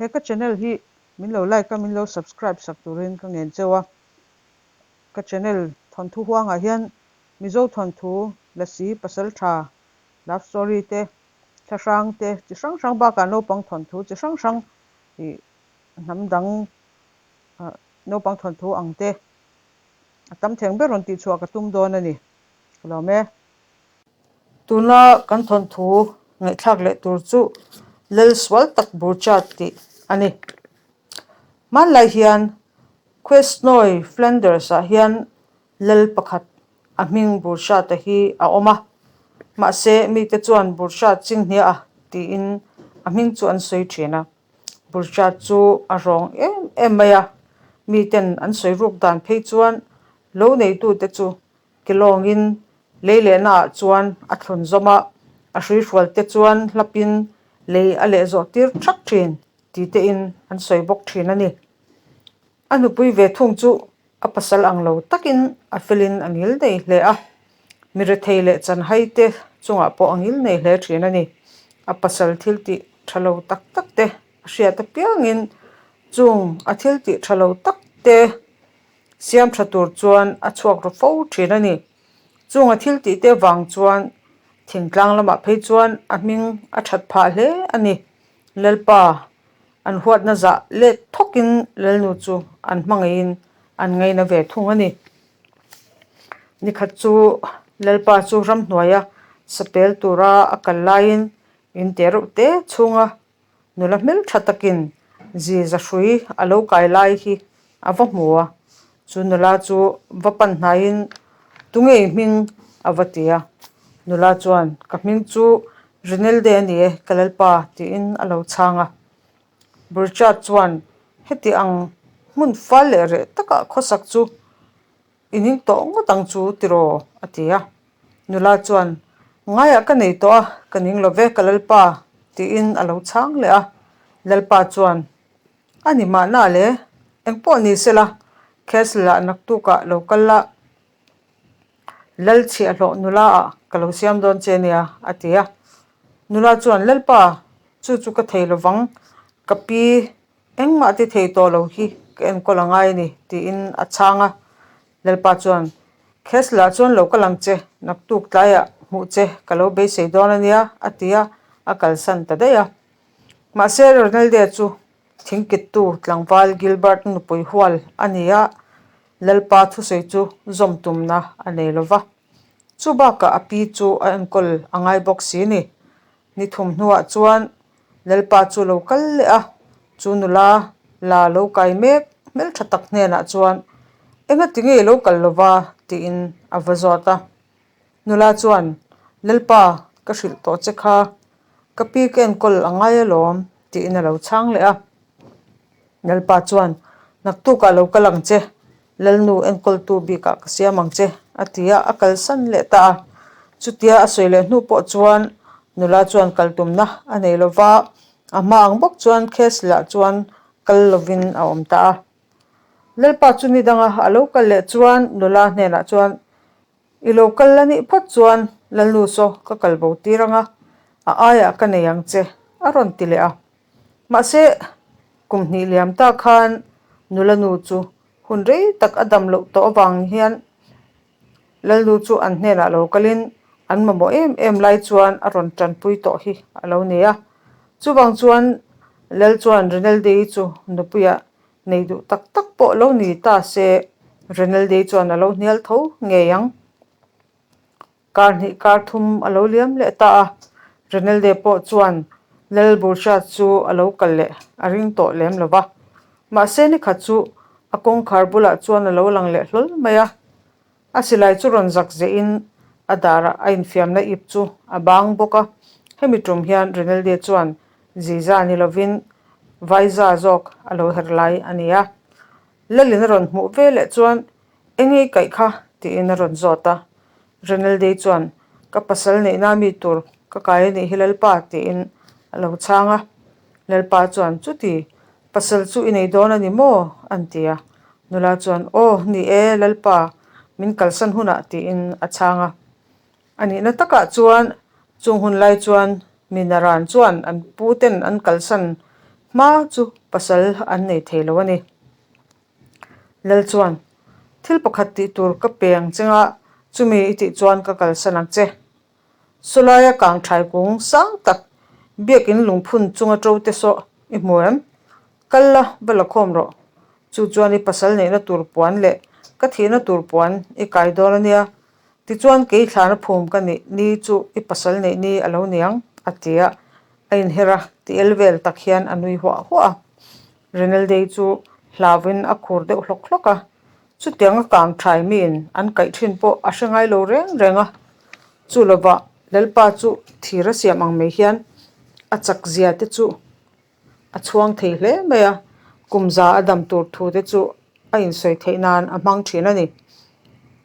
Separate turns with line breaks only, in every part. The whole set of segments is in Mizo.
He ka channel hi min lo like a, min lo subscribe sak turin ka ngen cheu a. Ka channel thawnthu huangah hian Mizo thawnthu, Lasi, Pasaltha, Love story te, thlahrang te chi hrang hrang bakah naupang thawnthu chi hrang hrang ih hnam dang naupang thawnthu ang te a tam theng ber rawn tihchhuah ka tum dawn a ni. Ka lawm e. Tuna kan thawnthu ngaihthlak leh tur chu Lal sual tak Burchard tih a ni. Hmanlai hian Quesnoy Flanders ah hian Lal pakhat a hming Burchard-a hi a awm a, mahse mite chuan Burchard Chinghnia tiin a hming chu an sawi thin a. Burchard chu a rawng em em mai a, miten an sawi ruk dan phei chuan lo neitute chu Ke lawngin lei lehnaah chuan a thlun zawm a, a hruihrual te chuan hlapin lei a leh zawh tir thak thin ti tein an sawi bawk thin a ni. A nupui ve thung chu a pasal ang lo takin a felin a ngil nei hle a, mi rethei leh chanhai te chungah pawh a ngil nei hle thin a ni. A pasal thil tih tha lo tak tak te a hriat apiangin chung a thil tih tha lo tak te Siam tha tur chuan a chhuak ru fo thin a ni. Chunga thil tih te vang chuan thingtlang lamah phei chuan a hming a that phah hle a ni. Lalpa an huatna zah let thawkin Lalnu chu an hmangaihin an ngaina ve thung a ni. Nikhat chu Lalpa chu ramhnuaia sapel tura a kal laiin in te reuh te chhunga Nula hmel tha takin zi zahrui a lo kai lai hi a va hmu a, chu nula chu va pan hnaiin Tunge i hming? a va ti a. Nula chuan Ka hming chu Rinelde a ni e, ka lalpa tiin a lo chhang a. Burchard chuan heti ang hmun fal leh reh takah khawsak chu I ning tawh ngawt ang chu tiraw? a ti a. Nula chuan, Ngaiah ka nei tawh a, ka ning lo ve ka Lalpa, tiin a lo chhang leh a. Lalpa chuan, A ni mahna le, engpawh ni sela, Castle-ah naktukah lo kal la, Lal chhiahhlawh nula-ah ka lo siam dawn che nia, a ti a. Nula chuan, Lalpa, chu chu ka thei lovang, ka pi Engmah ti thei tawh lo hi ka enkawl a ngai a ni, tiin a chhang a. Lalpa chuan, Khesla chuan lo kal ang che, naktuk tlaiah hmuh che ka lo beisei dawn a nia, a ti a, a kalsan ta daih a. Mahse, Ronalde chu thingkittu tlangval Gilbert nupui hual a ni a, Lalpa thusawi chu zawm tumna a nei lo va. Chu bakah a pi chu a enkawl a ngai bawk si ni. Ni thum hnuah chuan Lalpa chu lo kal leh a, chu nula la lo kai mek hmeltha tak hnenah chuan, Engati nge i lo kal lova? tiin a va zawt a. Nula chuan, Lalpa, ka hrilh tawh che kha, ka pi ka enkawl a ngai alawm, tiin a lo chhang leh a. Lalpa chuan, Naktukah lo kal ang che, Lalnu enkawltu bikah ka siam ang che, a ti a, a kalsan leh ta a. Chutia a sawi leh hnu pawh chuan nula chuan kal tumna a nei lo va, a hma ang bawk chuan Khesla chuan kal lovin a awm ta a. Lalpa chu ni danga a lo kal leh chuan nula hnenah chuan, I lo kal a nih phawt chuan Lalnu saw ka kal bo tir ang a, a aiah ka nei ang che, a rawn ti leh a. Mahse, kum hnih liam ta khan nula nu chu hun rei tak a dam loh tawh avang hian Lalnu chu an hnenah lo kalin an mamawh em em lai chuan a rawn tanpui tawh hi a lo nei a. Chuvang chuan Lal chuan Rinaldi chu nupuiah nei duh tak tak pawh lo ni ta se Rinaldi chuan a lo hnial tho ngei ang. Kar hnih kar thum a lo liam leh ta a, Renelde pawh chuan Lal Burchard chu a lo kal leh a ring tawh lem lo va. Mahse nikhat chu a kawngkhar bulah chuan a lo lang leh hlawl mai a. A silai chu rawn zak zehin a darah a infiamna ip chu a bang bawk a. Hemi tum hian Renelde chuan Ziza ni lovin Vaiza zawk a lo her lai a ni a. Lalin a rawn hmuh ve leh chuan Enge i kaih kha? tiin a rawn zawt a. Renaldei chuan, Ka pasal neihna mi tur ka kai a nih hi Lalpa, tiin a lo chhang a. Lalpa chuan, Chuti, pasal chu i nei dawn a ni maw? an ti a. Nula chuan, Aw, ni e, Lalpa, min kalsan hunah, tiin a chhang a. A nihna takah chuan chung hun lai chuan mi naran chuan an pu ten an kalsan hma chu pasal an nei thei lo a ni. Lal chuan, Thil pakhat tih tur ka pe ang che nga, chumi i tih chuan ka kalsan ang che. Sawlaia kang thai kung sang tak biakin lungphun chunga ṭo te saw i hmu em? Kal la, va la khawm rawh. Chu chuan i pasal neihna tur puan leh ka thihna tur puan i kai dawn a nia. Tichuan kei thlana phum ka nih ni chu i pasal neih ni a lo niang, a ti a. A inher a, ti el vel tak hian a nui huah huah a. Renaldei chu hlauvin a khur deuh hlawk hlawk a. Chutianga kang thai miin an kaih thin pawh a hre ngai lo reng reng a, chu lovah Lalpa chu thir a siam ang mai hian a chak zia te chu a chhuang thei hle mai a, kum za a dam tur thu te chu a insawi theih nan a hmang thin a ni.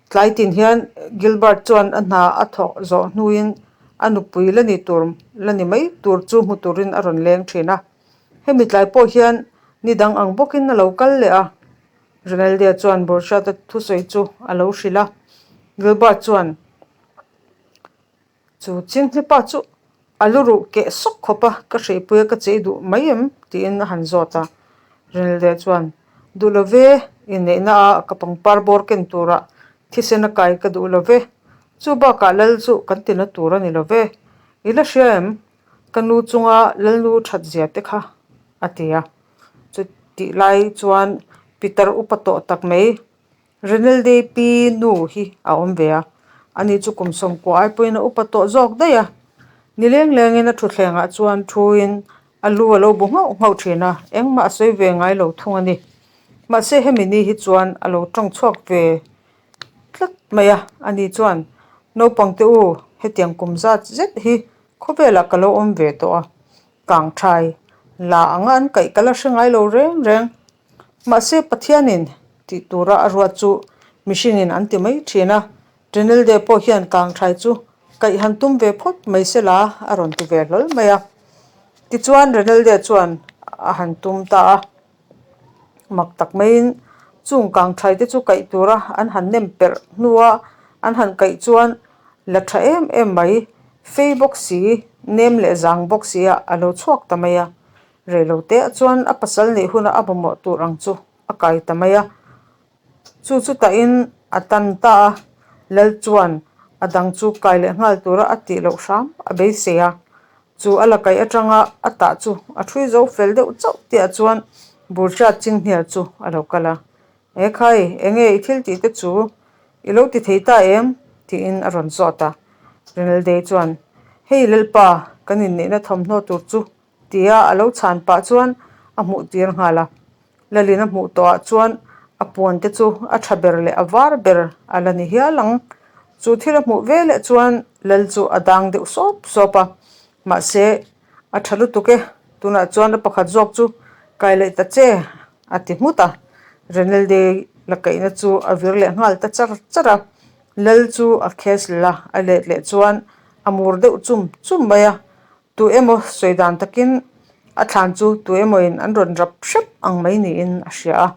Tlai tin hian Gilbert chuan a hna a thawk zawh hnuin a nupui la ni tur la ni mai tur chu hmu turin a rawn leng thin a, hemi tlai pawh hian ni dang ang bawkin a lo kal leh a. Ronaldea chuan Borchata thusawi chu a lo hrilh a, Gilbert chuan chu chinghnepa chu a lu ruh keh sawk khawp a, ka hreihpui a ka chei duh mai em? tiin a han zawt a. Ronaldea chuan, Duh lo ve, inneihna a ka pangpar bawr ken turah thisen a kai ka duh lo ve, chu bakah lal chu kan tina tur a ni lo ve, i la hria em? Ka nu chunga lalnu that zia te kha a ti a. Chutih lai chuan Peter upa tawh tak mai Renelde pi nu hi a awm ve a, ani chu kum sawmkua ai pawhin a upa tawh zawk daih a. Ni leng lengin a thutthlengah chuan thuin a lu a lo bu nghauh nghauh thin a, engmah a sawi ve ngai lo thung a ni. Mahse hemi ni hi chuan a lo tawng chhuak ve tlat mai a, ani chuan naupangte u hetiang kum zat zet hi khawvelah ka lo awm ve tawh a, Kang thai la anga an kaih ka la hre ngai lo reng reng. Mahse Pathianin tih tura a ruat chu mihringin an ti mai thin a, Trinilde pawh hian kang thai chu kaih han tum ve phawt mai se la a rawn ti ve hlawl mai a. Tichuan Renilde chuan a han tum ta a. Mak tak maiin chung kang thai te chu kaih tura an han nem perh hnua an han kaih chuan la tha em em mai, fei bawk si, nem leh zang bawk si ah a lo chhuak ta mai a. Reilo te ah chuan a pasal neih huna a mamawh tur ang chu a kai ta mai a. Chu chutahin a tan ta a, Lal chuan a dang chu kai leh nghal tura a tih loh hram a beisei a. Chu a la kaih atanga a tah chu a thui zo fel deuh chauh tihah chuan Burchard Chinghnial chu a lo kal a. E khai, enge i thil tih te chu i lo ti thei ta em? tiin a rawn zawt a. Rinaldei chuan, Hei Lalpa, kan inneihna thawmhnaw tur chu tia a lo chhan pah chuan a hmuh tir nghal a. Lalin a hmuh tawhah chuan a puan te chu a tha ber leh a var ber a la ni hial ang. Chu thil a hmuh ve leh chuan Lal chu a dang deuh sawp sawp a, mahse a tha lutuk e, tunah chuan a pakhat zawk chu kai leh ta che a ti nghut a. Renelde la kaihna chu a vir leh nghal ta char char a, Lal chu a castle a a let leh chuan a mur deuh chum chum mai a. Tu emaw sawi dan takin a thlan chu tu emawin an rawn rap hrep ang mai niin a hria a.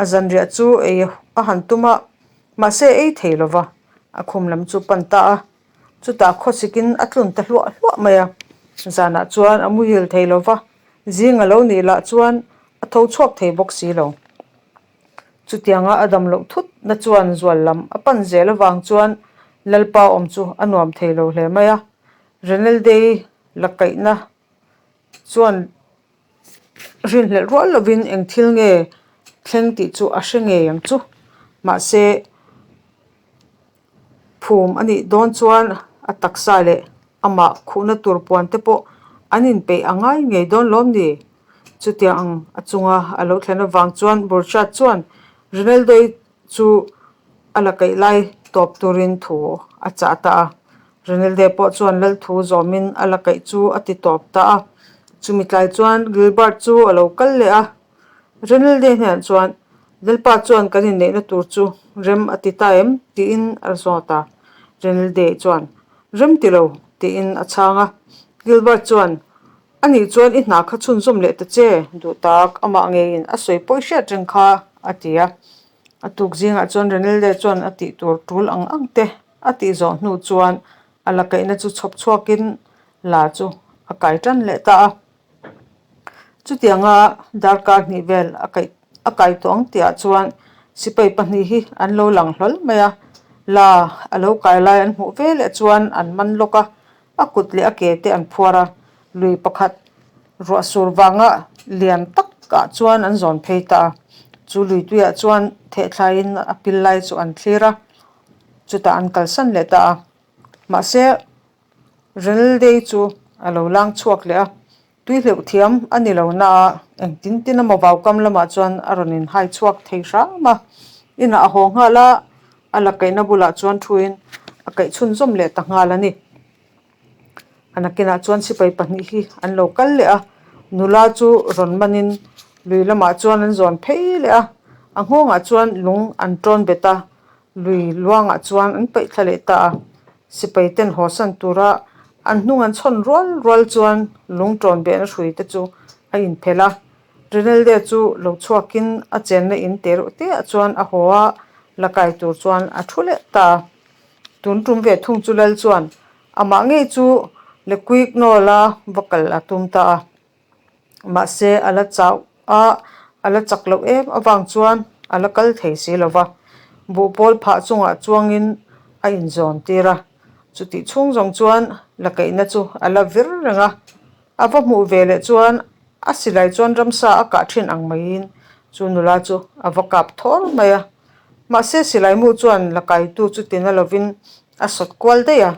A zanriah chu ei a han tum a, mahse ei thei lo va, a khum lam chu pan ta a. Chutah khawsikin a tlun ta hluah hluah mai a. Zanah chuan a muhil thei lo va, zing a lo nih lah chuan a tho chhuak thei bawk si lo. Chutianga a dam loh thut na chuan zual lam a pan zel avang chuan Lalpa awm chu a nuam thei lo hle mai a. Renaldei la kaihna chuan rinhlelh rual lovin eng thil nge thleng tih chu a hre ngei ang chu. Mahse, phum a nih dawn chuan a taksa leh amah khuhna tur puan te pawh an inpeih a ngai ngei dawn lawm ni? Chutiang ang a chunga a lo thlen avang chuan Burchard chuan Renaldei chu a la kaih lai tawp turin thu a chah ta a. Renelde pawh chuan lal thu zawmin a la kaih chu a ti tawp ta a. Chumi tlai chuan Gilbert chu a lo kal leh a. Renelde hnenah chuan, Lalpa chuan kan inneihna tur chu rem a ti ta em? tiin a zawt a. Renelde chuan, Rem ti lo, tiin a chhang a. Gilbert chuan, A nih chuan i hna kha chhunzawm leh ta che, duh tak amah ngeiin a sawi pawh i hriat reng kha, a ti a. A tuk zingah chuan Renelde chuan a tih tur tul ang ang te a tih zawh hnu chuan a la kaihna chu chhawp chhuakin la chu a kai tan leh ta a. Chutianga darkar hnih vel a kaih a kai tawh ang tihah chuan sipai pahnih hi an lo lang hlawl mai a, la a lo kai lai an hmuh ve leh chuan an man lawk a, a kut leh a ke te an phuar a, lui pakhat ruah sur vanga lian takah chuan an zawn phei ta a, chu lui tuiah chuan thehthlaiin a pil lai chu an thlir a, chutah an kalsan leh ta a, mahse Renaldei chu a lo lang chhuak leh a. Tui hleuh thiam a ni lo na a, engtin tin emaw vaukam lamah chuan a rawn inhai chhuak thei hram a. Inah a haw nghal a, a la kaihna bulah chuan thuin a kaih chhunzawm leh ta nghal a ni. A nakinah chuan sipai pahnih hi an lo kal leh a, nula chu rawn manin lui lamah chuan an zawn phei leh a, a nghawngah chuan lung an tawn bet a, Lui luangah chuan an paih thla leh ta a, sipai ten haw san tura an hnung an chhawn rual rual chuan lung tawn behna hrui te chu a inphelh a. Rinelde chu lo chhuakin a chenna in te reuh te ah chuan a haw a, la kai tur chuan a thu leh ta a. Tun tum ve thung chu Lal chuan amah ngei chu Lequignola va kal a tum ta a. Mahse, a la chauh a, a la chak loh em avang chuan a la kal thei si lo va. Buhpawl phah chungah chuangin a inzawn tir a, chutih chhung zawng chuan la kaihna chu a la vir reng a. A va hmuh ve leh chuan a silai chuan ramsa a kah thin ang maiin chu nula chu a va kap thawr mai a. Mahse, silai mu chuan la kaitu chu tina lovin a sawt kual daih a.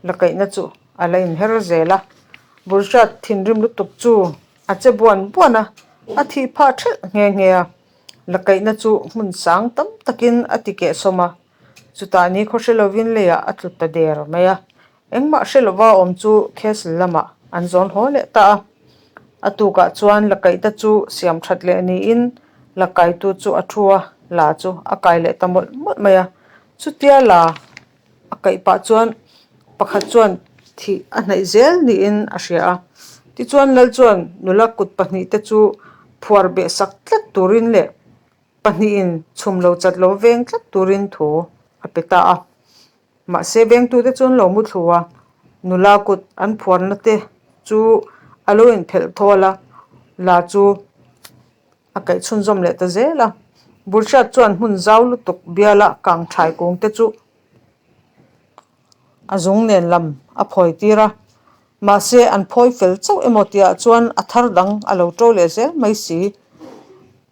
La kaihna chu a la inher zel a, Burchard thinrim lutuk chu a che buan buan a, a thih phah thelh nghe nghe a. La kaihna chu hmun sang tam takin a ti kehsawm a, chutah ni khaw hre lovin leiah a tlu ta der mai a. Engmah hre lova awm chu castle lamah an zawn haw leh ta a. A tukah chuan la kaihna chu siam that leh niin la kaitu chu a thu a, la chu a kai leh ta mawlh mawlh mai a. Chutia la A kaih pah chuan pakhat chuan thih a hnaih zel niin a hria a. Tichuan Lal chuan nula kut pahnih te chu phuar beh sak tlat turin leh pahnihin chhum lo chat lo veng tlat turin thu a pe ta a. Mahse vengtute chu an lo mu thlu a, nula kut an phuarna te chu a lo inphelh thawl a, la chu A kaih chhunzawm leh ta zel a. Burchard chuan hmun zau lutuk biala kang thai kung te chu a zung nen lam a phawi tir a. Mahse an phawi fel chauh emaw tihah chuan a thar dang a lo to leh zel mai si.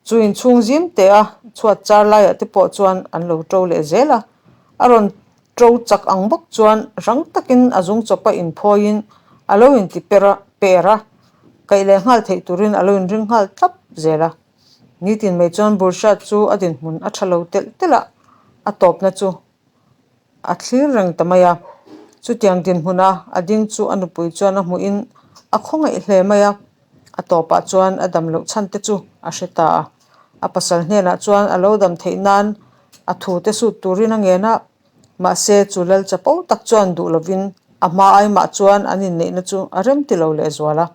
Chu inchhung zim teh a chhuat char laiah te pawh chuan an lo to leh zel a. A rawn to chak ang bawk chuan rang takin a zung chawpa inphawiin a lo inti per a per a. Kaih leh nghal theih turin a lo inring nghal thlap zel a. Nitin mai chuan Burchard chu a dinhmun a tha lo telh telh a, a tawpna chu a thlir reng ta mai a. Chutiang dinhmuna a ding chu a nupui chuan a hmuhin a khawngaih hle mai a, a tawpah chuan a dam loh chhan te chu a hre ta a. A pasal hnenah chuan a lo dam theih nan a thu te sut turin a ngen a. Mahse, chu lal chapo tak chuan duh lovin a hma aimah chuan an inneihna chu a rem ti lo lehzual a.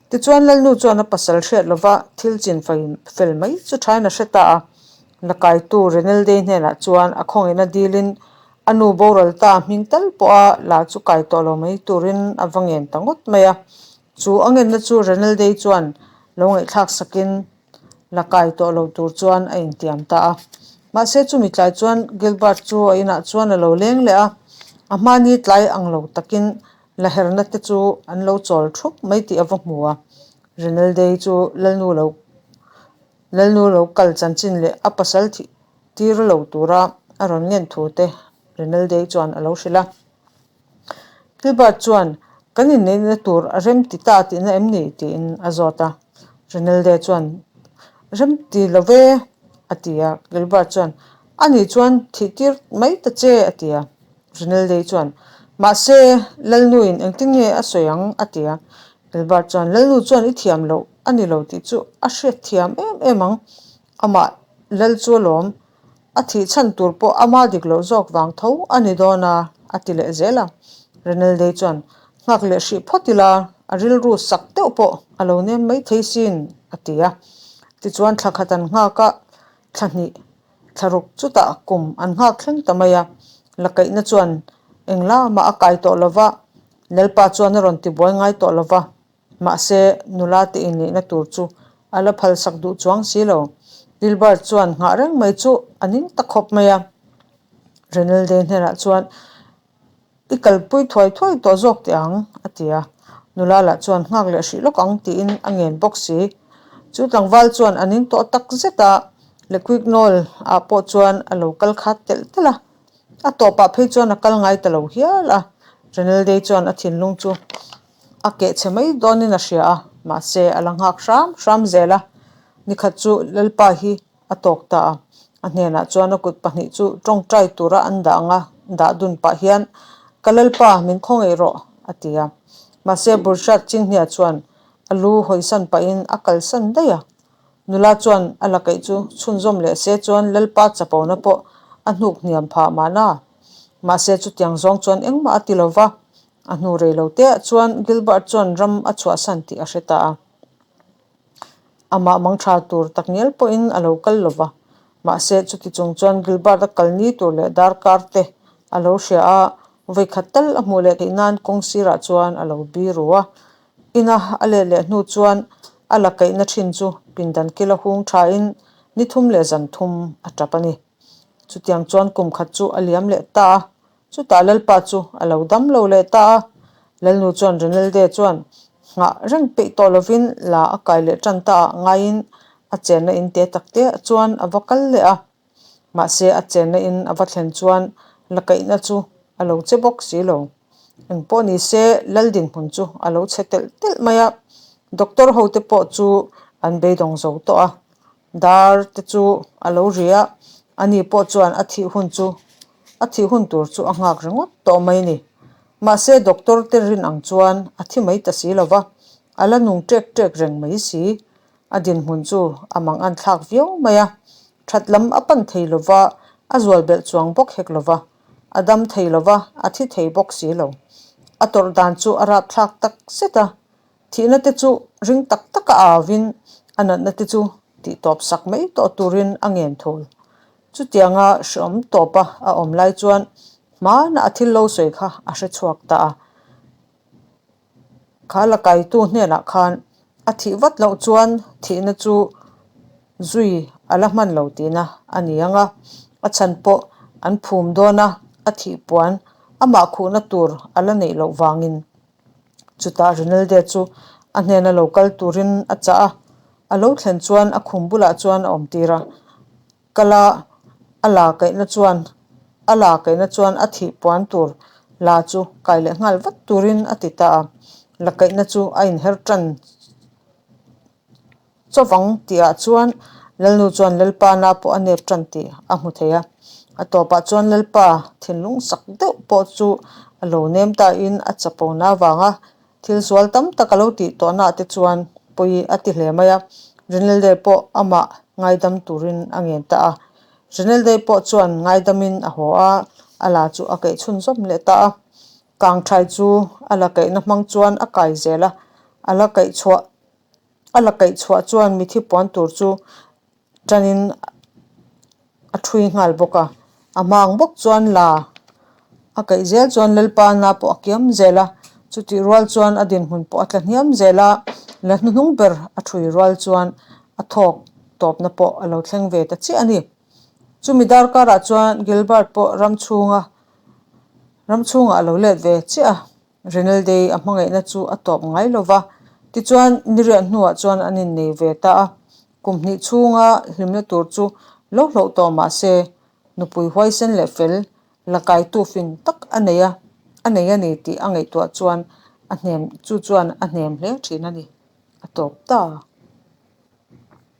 Tichuan, Lalnu chuan a pasal hriat lova thil chin fel mai chu thain a hre ta a. Lakaitu Reneldei hnenah chuan a khawngaihna dilin a nu boral ta hming tal pawha la chu kai tawh lo mai turin a va ngen ta ngawt mai a. Chu a ngenna chu Reneldei chuan lo ngaihthlak sakin la kai tawh lo tur chuan a intiam ta a. Mahse chumi tlai chuan Gilbert chu a inah chuan a lo leng leh a, a hmani tlai ang lo takin la herna te chu an lo chawl thup mai tih a va hmu a. Rinaldei chu Lalnu lo Lalnu lo kal chanchin leh a pasal thih tir lo tura a rawn ngen thu te Rinaldei chuan a lo hrilh a. Gilbert chuan, Kan inneihna tur a rem ti ta tihna em ni? tiin a zawt a. Rinalde chuan, Rem ti lo ve, a ti a. Gilbert chuan, A nih chuan thih tir mai ta che, a ti a. Rinalde chuan, Mahse, Lalnuin engtin nge a sawi ang? a ti a. Gilbert chuan, Lalnu chuan i thiam loh a ni lo tih chu a hriat thiam em em ang. Amah Lal chu alawm. A thih chhan tur pawh ama dik loh zawk vang tho a ni dawn a, a ti leh zel a. Reneldei chuan, Nghak leh hrih phawt ila, a rilru sak deuh pawh a lo nem mai thei sin, a ti a. Tichuan thla khat an nghak a, thla hnih, thla ruk chutah kum an nghak thleng ta mai a. Lakaihna chuan englamah a kai tawh lo va, Lalpa chuan a rawn tibuai ngai tawh lo va. Mahse, nula te inneihna tur chu a la phalsak duh chuang si lo. Gilbert chuan nghah reng mai chu a ning ta khawp mai a. Renelde hnenah chuan, I kalpui thuai thuai tawh zawk teh ang, a ti a. Nula lah chuan nghak leh hrih lawk ang tiin a ngen bawk si. Chu tlangval chuan a ning tawh tak zet a, Lequignol ah pawh chuan a lo kal khat telh telh a. A tawpah phei chuan a kal ngai ta lo hial a. Renaldei chuan a thinlung chu a keh chhe mai dawnin a hria a, mahse a la nghak hram hram zel a. Nikhat chu Lalpa hi a tawk ta a, a hnenah chuan a kut pahnih chu tawngtai tura an dah ang a, dah dun pah hian, Ka Lalpa, min khawngaih rawh, a ti a. Mahse Burchard Chinghnia chuan a lu hawisan pahin a kalsan daih a. Nula chuan a la kaih chu chhunzawm leh se chuan Lalpa chapona pawh a hnuk hniam phah mahna. Mahse chutiang zawng chuan engmah a ti lo va, a hnu rei lo teah chuan Gilbert chuan ram a chhuahsan tih a hre ta a. Amah mangtha tur takngial pawhin a lo kal lo va, mahse chuti chung chuan Gilbert-a kalni tur leh darkar te a lo hria a, vawikhat tal a hmuh leh theih nan kawng sirah chuan a lo biru a. Ina a let leh hnu chuan a la kaihna thin chu pindan kila hung thain ni thum leh zan thum a tap a ni. Chutiang chuan kum khat chu a liam leh ta a, Chutah Lalpa chu a lo dam lo leh ta a, Lalnu chuan Renelde chuan nghah reng peih tawh lovin la a kai leh tan ta ah ngaiin a chenna in te tak te ah chuan a va kal leh a. Mahse a chenna in a va thlen chuan la kaihna chu a lo che bawk si lo. Engpawh ni se Lal dinhmun chu a lo chhe telh telh mai a, doctor ho te pawh chu an beidawng zo tawh a. Dar te chu a lo ri a, ani pawh chuan a thih hun chu a thih hun tur chu a nghak ringawt tawh mai a ni. Mahse doctor te rin ang chuan a thi mai ta si lo va, a la nung ṭek ṭek reng mai si. A dinhmun chu a mang an thlak viau mai a, ṭhat lam a pan thei lo va, a zual belh chuang bawk hek lo va, a dam thei lo va, a thi thei bawk si lo. A tawrh dan chu a rapthlak tak zet a, Thihna te chu ring tak taka auvin a natna te chu tihtawp sak mai tawh turin a ngen thul. Chutianga hreawm tawpa a awm lai chuan hmana a thil lo sawi kha a hre chhuak ta a. Kha la kaitu hnenah khan a thih vat loh chuan thihna chu zui a la hman lo tihna a ni ang a, a chhan pawh an phum dawn a, a thih puan amah khuhna tur a la neih loh vangin. Chutah Rinalde chu a hnena lo kal turin a chah a, a lo thlen chuan a khum bulah chuan a awm tir a. Kala a la kaihna chuan a la kaihna chuan a thih puan tur la chu kai leh nghal vat turin a ti ta a, la kaihna chu a inher tan Chawvang tihah chuan Lalnu chuan Lalpa na pawh a nep tan tih a hmu thei a. A tawpah chuan Lalpa thinlung sak deuh pawh chu a lo nem tain a chapona avanga thil sual tam tak a lo tih tawhnaah te chuan pawi a ti hle mai a. Rinalde pawh amah ngaidam turin a ngen ta a. Rinalde pawh chuan ngaidamin a haw a, a la chu a keih chhunzawm leh ta a. Kangthai chu a la keihna hmang chuan a kai zel a, a la keih chhuah A la kaih chhuah chuan mithi puan tur chu tanin a thui nghal bawk a, a hmang bawk chuan la a kaih zel chuan Lalpa na pawh a kiam zel a, chutih rual chuan a dinhmun pawh a tla hniam zel a, la hnuhnung ber a thui rual chuan a thawk tawpna pawh a lo thleng ve ta chiah a ni. Chumi darkarah chuan Gilbert pawh ram chhunga ram chhungah a lo let ve chiah a. Renaldei a hmangaihna chu a tawp ngai lo va, tichuan niriah hnuah chuan an innei ve ta a. Kum hnih chhunga hlimna tur chu lo hloh tawh mah se, nupui huaisen leh fel, la kaitu fin tak a nei a, a nei a ni tih a ngaihtuah chuan a hnem chu chuan a hnem hle thin a ni. A tawp ta.